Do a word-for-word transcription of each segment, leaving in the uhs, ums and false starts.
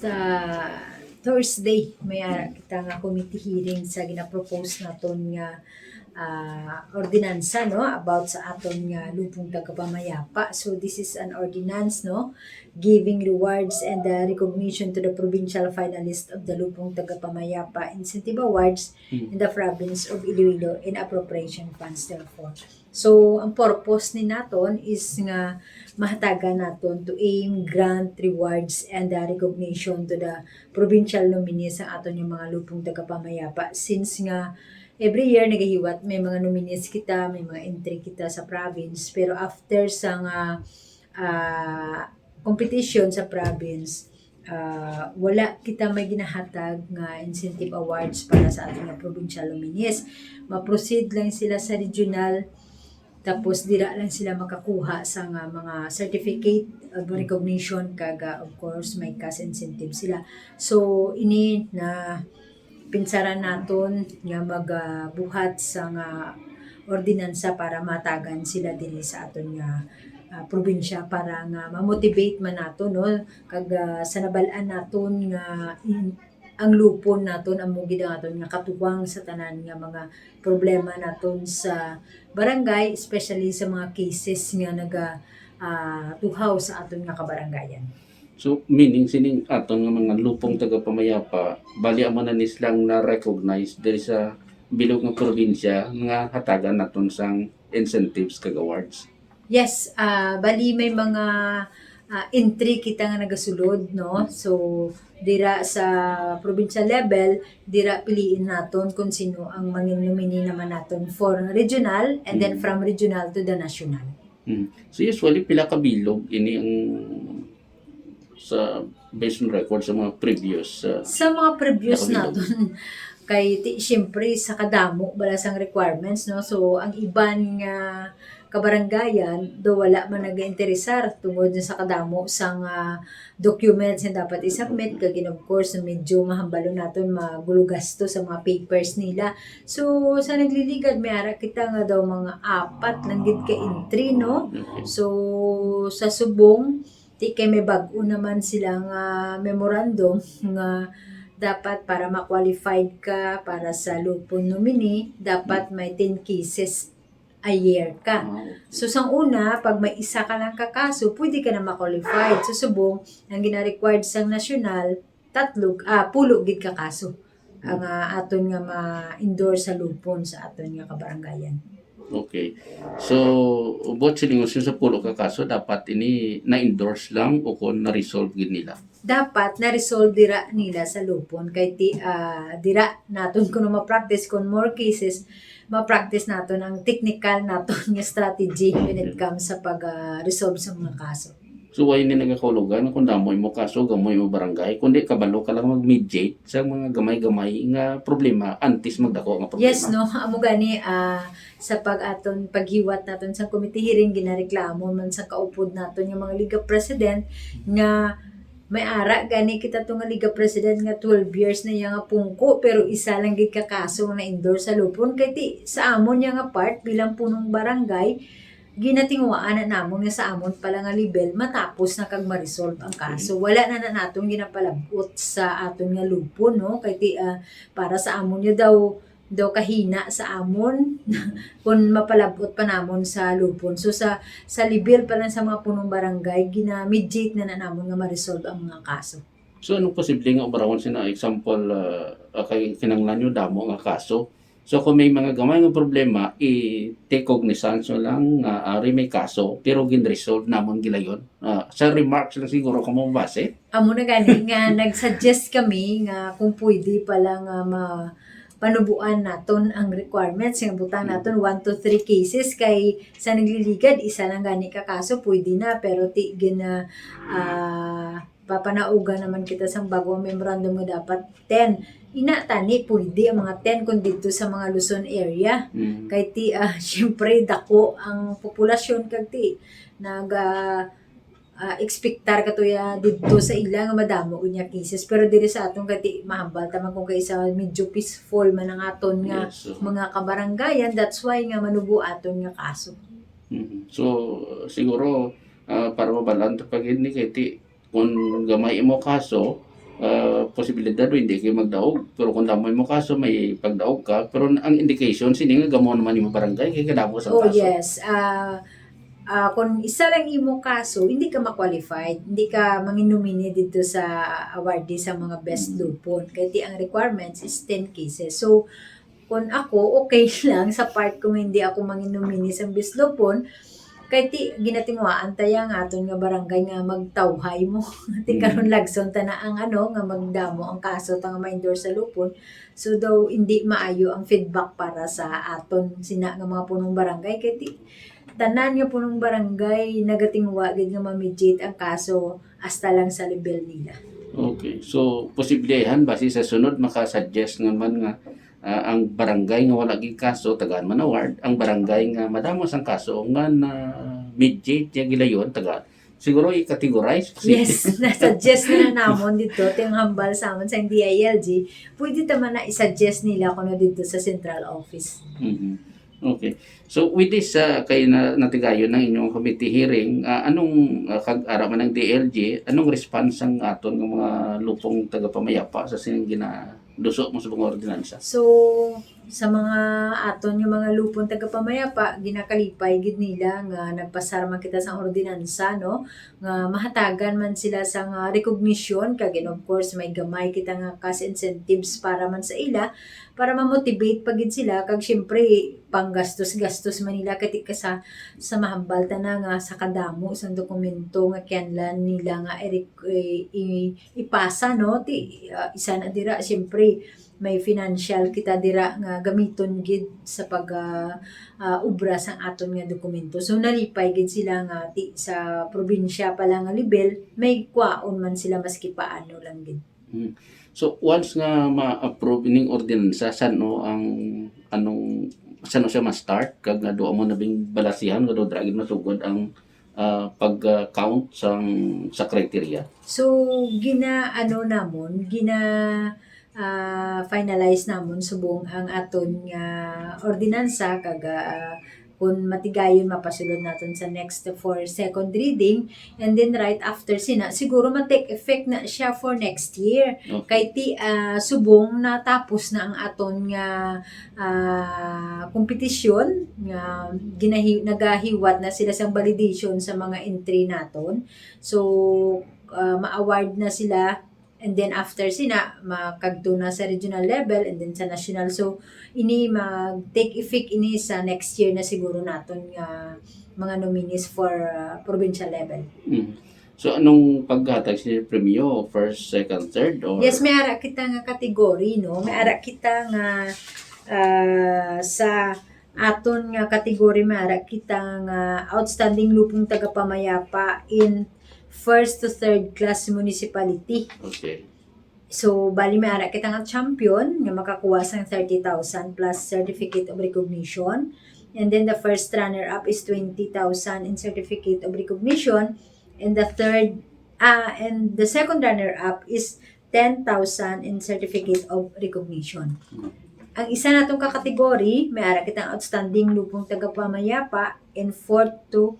Sa Thursday, may ara kita nga committee hearing sa ginapropose naton nga, ah, ordinansa, no, about sa aton nga lupong tagapamayapa. So, this is an ordinance, no, giving rewards and, uh, recognition to the provincial finalist of the Lupong Tagapamayapa Incentive Awards Mm. in the province of Iloilo in appropriation funds, therefore. So, ang purpose ni naton is nga mahatagan naton to aim, grant, rewards, and, uh, recognition to the provincial nominees ang aton nga mga lupong tagapamayapa. Since nga every year nagahiwat, may mga nominees kita, may mga entry kita sa province, pero after sa nga, ah, competition sa province, ah, wala kita may ginahatag nga incentive awards para sa aton nga provincial nominees. Ma-proceed lang sila sa regional, tapos dira lang sila makakuha sa nga mga certificate of recognition kag, ah, of course, may cash incentive sila. So, ini na pinsaran naton nga magabuhat sa nga ordinansa para matagan sila diri sa aton nga, ah, probinsya para nga ma-motivate man nato, no? Kag, ah, sa nabal-an naton nga in-, ang lupon naton amo gid ang aton nga katuwang sa tanan nga mga problema naton sa barangay, especially sa mga cases nga naga, ah, tuhaw sa aton nga kabarangayan. So, meaning sining aton nga mga lupong tagapamayapa, bali amo na ni silang na-recognize diri sa bilog nga probinsya nga hatagan naton sang incentives kag awards. Yes, ah, bali may mga, ah, entry kita nga nagasulod, no? So, dira sa provincial level, dira piliin naton kung sino ang mangin nominee naman naton for regional, and then Mm. from regional to the national. Mm. So, usually, pila ka bilog ini ang sa, based on record sa mga previous, uh, Sa mga previous nakabilog? Naton, kay ti-, siyempre, sa kadamo bala sang requirements, no? So, ang iban nga kabaranggayan, do wala man nagainteresar tungod sa kadamo sang, ah, documents nga dapat i-submit, kag, and of course, medyo mahambal naton magulo gasto sa mga papers nila. So, sa nagliligad, may ara kita nga daw mga apat lang gid ka entry, no? Okay. So, sa subong, ti kay may bag-o naman sila nga memorandum nga dapat para ma-qualified ka para sa lupon nominee, dapat may ten cases a year ka. Ah, okay. So, sang una, pag may isa ka lang ka kaso, pwede ka na ma-qualified. Sa subong, ang gina-required sang nasyonal, tatlo, ah, pulo gid ka kaso ang, ah, aton nga ma-endorse sa lupon sa aton nga kabarangayan. Okay. So, buot silingon, sa pulo ka kaso, dapat ini na-endorse lang o kon na-resolve gid nila? Dapat na-resolve dira nila sa lupon. Kay ti-, ah, dira naton kuno ma-practice kon more cases, ma-practice naton ang technical naton nga strategy when it Mm. comes sa pag, ah, resolve sa mga kaso. So, why ni nagakahulugan kung damo imo kaso, damo imo barangay, kundi kabalo ka lang mag-mediate sa mga gamay-gamay nga problema antes magdako nga problema? Yes, no? Amo gani, ah, sa pag-, aton paghiwat naton sa committee hearing, ginareklamo man sa kaupod naton nga mga League of President nga may ara gani kita to nga League of President nga twelve years na iya nga pungko, pero isa lang gid ka kaso nga na-endorse sa lupon. Kay ti, sa amon niya nga part bilang punong barangay, ginatinguhaan na namon nga sa amon pala nga level, matapos na kag ma-resolve ang kaso. Okay. Wala na, na naton ginapalab-ot sa aton nga lupon, no? Kay ti, ah, para sa amon niya daw, daw kahina sa amon kung mapalab-ot pa namon sa lupon. So, sa, sa level pa lang sa mga punong barangay, gina-mediate na, na namon nga ma-resolve ang mga kaso. So, anong posible nga obrahon sina, example, ah, ah, kay kinahanglan nyo damo nga kaso? So, kung may mga gamay nga problema, i-take cognizance nyo lang nga ari may kaso, pero gin-resolve namon gilayon. Ah, sa remarks lang siguro kamo mabase. Amo na gani nga nag-suggest kami nga kung pwede pala nga ma-, panubuan naton ang requirements nga butang Mm. naton one to three cases, kay sa nagliligad isa lang gani ka kaso pwede na, pero ti gina-, ah, papanaugan naman kita sang bag-o nga memorandum nga dapat ten. Ina tani pwede ang mga ten kung didto sa mga Luzon area. Mm. Kay ti, ah, siyempre dako ang populasyon kag ti nag, ah, ah, expectar ka to ya didto sa ila nga madamo gid nga cases. Pero diri sa aton kay ti mahambal ta man kung kay sa medyo peaceful man ang aton nga Yes, oo. mga kabarangayan, that's why nga manubo aton nga kaso. Mm. So, siguro, ah, para mabalaan ta pa gid ni kay ti kung gamay imo kaso, Ah, posibilidad o hindi kayo magdaog. Pero kung damo mo kaso, may pagdaog ka. Pero ang indication, sini nga gamo naman yung barangay, kaya kadamo sa Oh, kaso. Yes. Ah, ah, kung isa lang imo kaso, hindi ka ma-qualified, hindi ka manginomini dito sa awardee sa mga best Mm. lupon. Kaya ti ang requirements is ten cases. So, kung ako, okay lang sa part kung hindi ako manginomini sa best lupon, kay ti ginatinguhaan ta ya nga aton nga barangay nga magtawhay mo. Ti Mm. karon lagson ta na ang ano, nga magdamo ang kaso ta nga ma-endorse sa lupon. So daw hindi maayo ang feedback para sa aton sina nga mga punong barangay, kay ti tanan nga punong barangay nagatinguha gid nga ma-mediate ang kaso hasta lang sa level nila. Okay. So, posiblihan basi sa sunod makasuggest naman nga, ah, ang barangay nga wala gid kaso, tagaan man award, ang barangay nga madamo sang kaso nga na-mediate niya gilayon, tagaan. Siguro i-categorize. Yes, na-suggest na, na namon dito, ting hambal sa amon sa D I L G, pwede ta man na i-suggest nila kuno dito sa central office. Mhm. Okay. So, with this, ah, kay na, natigayon ang inyong committee hearing, ah, anong, ah, kag ara man ang D L G, anong response ang aton nga mga lupong tagapamayapa sa sining ginaduso mo sa mga ordinansa? So, sa mga aton nga mga lupong tagapamayapa, ginakalipay gid nila nga nagpasar man kita sa ordinansa, no? Nga mahatagan man sila sa nga recognition, kag and of course, may gamay kita nga cash incentives para man sa ila, para ma-motivate pa gid sila, kag siyempre, panggastos-gastos man nila, kay ti ka sa, sa mahambal ta na nga sa kadamo sang dokumento nga kinahanglan nila nga i-, i-, i-, ipasa, no? Ti, ah, isa na dira, siyempre, may financial kita dira nga gamiton gid sa pag, ah, ah, obra sang aton nga dokumento. So, nalipay gid sila nga ti sa probinsya pa lang nga level, may kwaon man sila maski paano lang gid. Hmm. So, once nga ma-approve ining ordinansa, san-o ang, anong, san-o siya ma-start? Kag nga duha mo na bing balasihan nga daw dira gid masugod ang, ah, pag, ah, count sang, sa criteria? So, gina-, ano namon, gina-, ah, finalize namon subong ang aton nga ordinansa, kag, ah, kung matigayon, mapasulod naton sa next for second reading. And then right after sina, siguro ma-take effect na siya for next year. Okay. Kay ti, ah, subong natapos na ang aton nga, ah, kompetisyon, nga ginahi-, nagahiwat na sila sang validation sa mga entry naton. So, ah, ma-award na sila. And then after sina, makagto na sa regional level and then sa national. So, ini mag-take effect ini sa next year na siguro naton nga mga nominees for, ah, provincial level. Mm. So, anong paghatag sa premyo? First, second, third, or? Yes, may ara kita nga category, no? May ara kita nga, ah, sa aton nga category, may ara kita nga outstanding lupong tagapamayapa in first to third class municipality. Okay. So, bali, may ara kita nga champion nga makakuha sang thirty thousand plus certificate of recognition. And then the first runner-up is twenty thousand in certificate of recognition. And the third, ah, and the second runner-up is ten thousand in certificate of recognition. Ang isa natong ka-category, may ara kitang outstanding lupong tagapamayapa in fourth to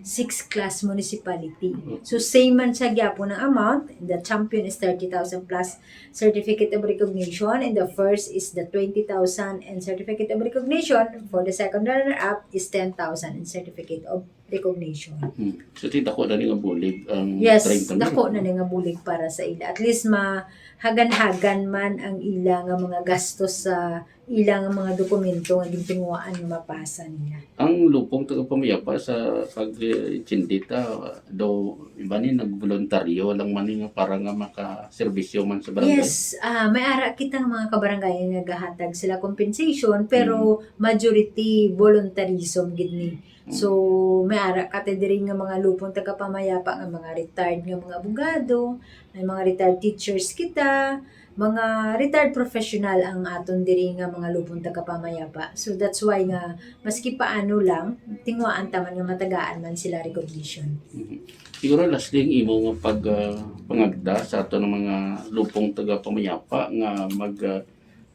sixth class municipality. So, same man siya gyapon ang amount. The champion is thirty thousand plus certificate of recognition, and the first is the twenty thousand and certificate of recognition. For the second runner-up is ten thousand and certificate of recognition. Hmm. So, ti dako na ni nga bulig ang Yes, treinta mil. Dako na ni nga bulig para sa ila. At least, mahagan-hagan man ang ila nga mga gastos sa ila nga mga dokumento nga gintinguhaan nga mapasa nila. Ang lupong tagapamayapa sa pag, eh, intindi ta, daw iba ni nagboluntaryo lang man ni nga para nga makaserbisyo man sa barangay. Yes, ah, may ara kita nga mga kabarangay nga gahatag sila compensation, pero Mm. majority voluntarism gid ni. Mm. So, may ara ka ta diri nga mga lupong tagapamayapa nga mga retired nga mga abogado, may mga retired teachers kita, mga retired professional ang aton diri nga mga lupong tagapamayapa. So, that's why nga maski paano lang, tinguhaan ta man nga matagaan man sila recognition. Mhm. Siguro lastly, ang imo nga pag, ah, pangagda sa aton nga mga lupong tagapamayapa nga mag, ah,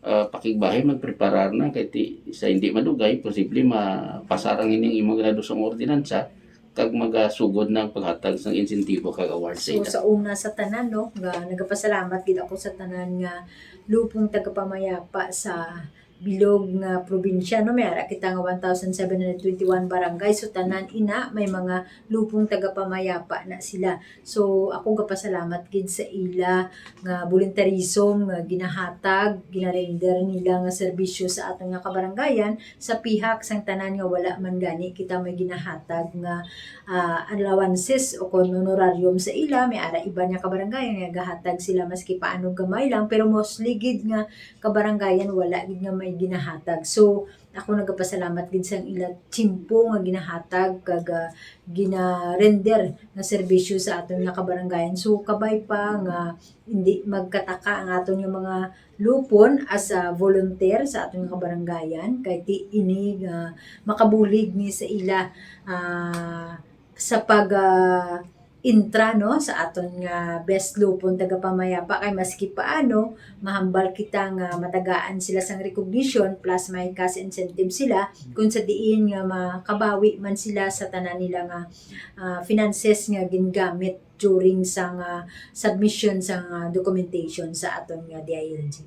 ah, pakigbahay, magpreparar na kay ti, sa hindi madugay, posible mapasar ang ining imo gradusong ordinansa. kag magasugod na ang paghatag sang insentibo kag award sa So, ila. Sa una sa tanan, no, nga nagapasalamat gid ako sa tanan nga lupong tagapamayapa sa bilog nga probinsya, no, may ara kita nga one thousand seven hundred twenty-one barangay. So, tanan ina may mga lupong tagapamayapa na sila. So, ako gapasalamat gid sa ila nga volunteerism nga ginahatag, ginarender nila nga serbisyo sa aton nga kabarangayan, sa pihak sang tanan nga wala man gani kita may ginahatag nga, ah, allowances o kon honorarium sa ila. May ara iban nga kabarangayan nga gahatag sila maski paano gamay lang, pero mostly gid nga kabarangayan wala gid nga may ginahatag. So, ako nagapasalamat gid sang ila tiyempo nga ginahatag kag, ah, ginarender nga serbisyo sa aton nga kabarangayan. So, kabay pa nga hindi magkataka ang aton nga mga lupon as a volunteer sa aton nga kabarangayan, kay ti ini nga makabulig ni sa ila, ah, sa pag, ah, intra, no, sa aton nga best lupon tagapamayapa, kay maski paano mahambal kita nga matagaan sila sang recognition plus may cash incentive sila kung sa diin nga makabawi man sila sa tanan nila nga, ah, finances nga gingamit during sang, ah, submission sang, ah, documentation sa aton nga D I L G.